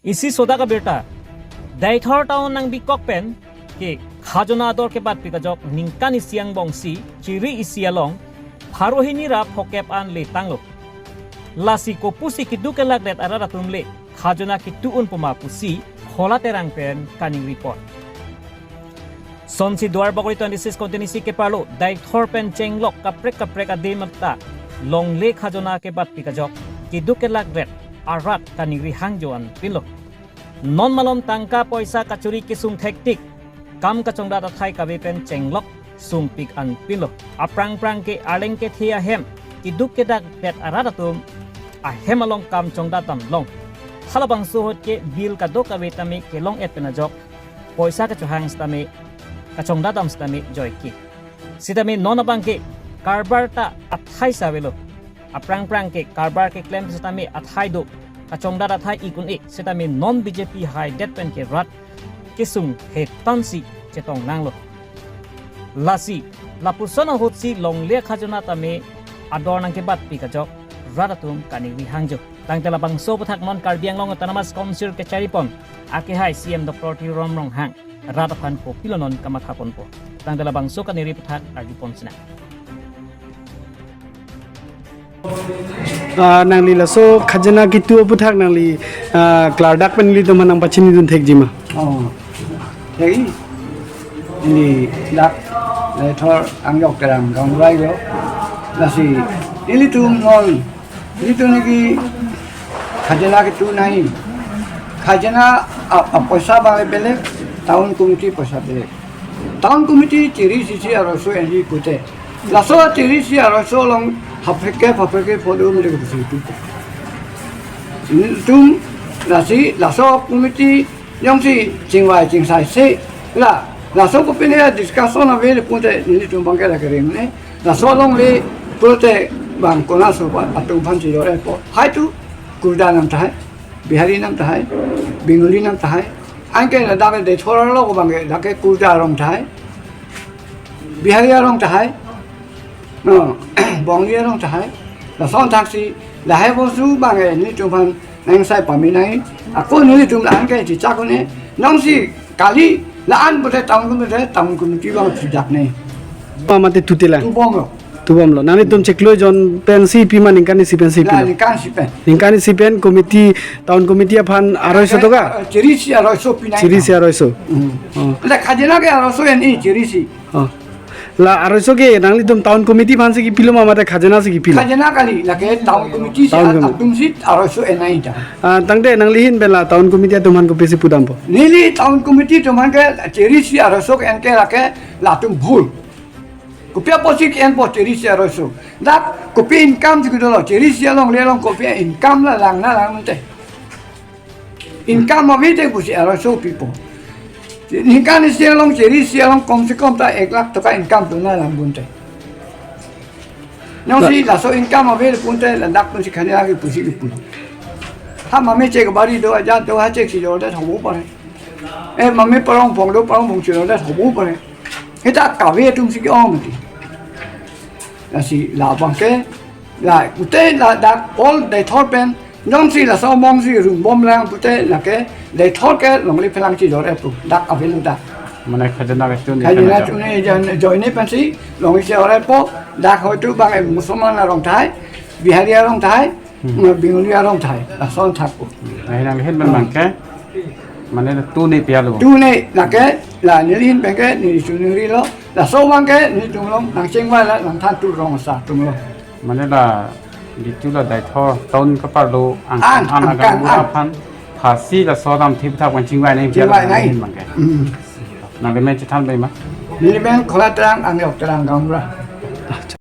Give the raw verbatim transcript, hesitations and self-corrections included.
Isi sodak abirta, Deithor town nangbikok pen ke khajona ador kebatpik ajok ningkan isi angbongsi chiri isi along pharo hini ra phokep an le tanglo. Lasi kopusi keduk kelakdet arat atum le khajona ketu un puma pusi Khola Terang pen kaningri pon. Sonsi Duar Bagori twenty six constituency keparlo Deithor pen chenglok kaprek kaprek adim ta longle khajona kebatpik ajok keduk kelakdet arat kaningri hangjo an pinlo. Non malom tangka poisa kachuri kesung thektik, kam kachongdat athai kave pen chenglok sungpik an pinlo. Aphrang phrang ke arleng kethe ahem keduk kedakdet arat atum ahem along kam chongdat dam long. Halabangso ahut ke bill kadokave tame kelong-et pen ajok poisa kachohang sitame kachongdat dam sitame joike. Sitame non abang ke karbar ta athai si avelo. Aphrang phrang ke karbar keklem sitame athai do, kachongdat athai ik un-e, sitame non B J P haidet pen ke rat kesung hetan si chetong nanglo. Lasi lapuson ahutsi longle khajona tame ador nangkebatpik ajok rat atum kaningri hangjo. Tangte labangso aputhak non Karbi Anglong Autonomous Council kechari pon akehai C E M Doctor Tuliram Ronghang rat aphan kopilo non kamatha ponpo. Tangte labangso kaningri aputhak arju pon sinang. Ah, nangli laso khajona ketu aputhak nangli, ah, klardak pen nelitum aphan nangpachinidun thekji ma? Oh. Jadi, ini dak Deithor angjok terang dong rai lo. Lasi, nelitum non, nelitum niki khajona ketu nai. Khajona a, a poisa abang beleg, town committee poisa beleg. Town committee chiri isi aroiso enri pute. Laso chiri isi aroiso along hapheke hapheke phodo mele kusi tu. Nelitum lasi laso committee jongsi chingvai chingsai si la laso kopine discussion avele pute nelitum abang ke la kereng ne. Laso along le pute bang konat so pa atum aphan si jore po. Hai tu Kurda nang tahai, Bihari nang tahai, Bengali nang tahai. Anke ladak Deithor lo abang ke dak ke Kurda arong tahai, Bihari arong tahai, no, Bengali arong tahai. Lason thaksi lahai bosu abang ke nelitum aphan nangsai pami nai. Ako nelitum la-an ke chichak un-e. Nongsi kali la-an pute town committee, town committee abang chichak ne. Pamate tutila. Tubom lo. Tubom lo. Nanglitum chiklo jon pensi pima ningkan isi pensi La pima? Ningkan isi pen. Ningkan isi pen committee, town committee aphan aroiso toka? Eh, chiri isi aroiso pinai. Chiri isi aroiso. Hmm. Oh. La khajona ke aroiso enri chiri isi. Oh. La aroiso ke nanglitum town committee aphan si kepilo ma mate khajona si kepilo? Khajona kali, lake town committee si Town at-, committee. Atum si aroiso enri ta. Ah, tangte nangli ahin pen la town committee atum aphan kopisi pudampo? Neli town committee atum aphan ke chiri isi aroiso ke en ke lake latum bhul. Kopi apotsi ke-enpo chiri isi aroiso? Dak kopi income si kedolo, chiri isi along le along kopi income la lang na lang mante. Income ave te pusi aroiso pipo. Ningkan isi along chiri isi along kom se kom ta ek lakh toka income dun na lang bunte. Nongsi laso income ave le pute ladak atum si khani lagi pusi le pun. Ha mame chek bari do aja do ha chek si do da hobo pare. Eh, mame parong pong do parong pong si do da hobo pare. Heta kave atum si ke-ong mati. Lasi labang ke la pute ladak all Deithor pen nongsi laso mong si rungbom lang pute lake Deithor ke longle phelang si jore pu dak avelo dak. Mane khajona ketu ne Khajona ketu ne jon-, joine pensi longle si jore po dak hoitu abang Musalman arong tahai, Bihari arong tahai, Hmm. Bengali arong tahai, lason thakpo. Nai nangli ahin pen abang ke, mane la tu ne pia lo. Tu ne lake, la neli ahin pen ke, neli su neli lo, laso abang ke, nelitum along nangchingvai la nangthan tu rong asar atum lo. Mane la, ditu la Deithor town keparlo ang Ang, an ang, agang ang, bura ang. Aphan, phasi laso alam thip thap kan chingvai nai pia lo Chingvai nai. Ahin abang ke. Hmm. Nangli men chethan bai ma? Neli men Khola Terang, angjok Terang gaonbura.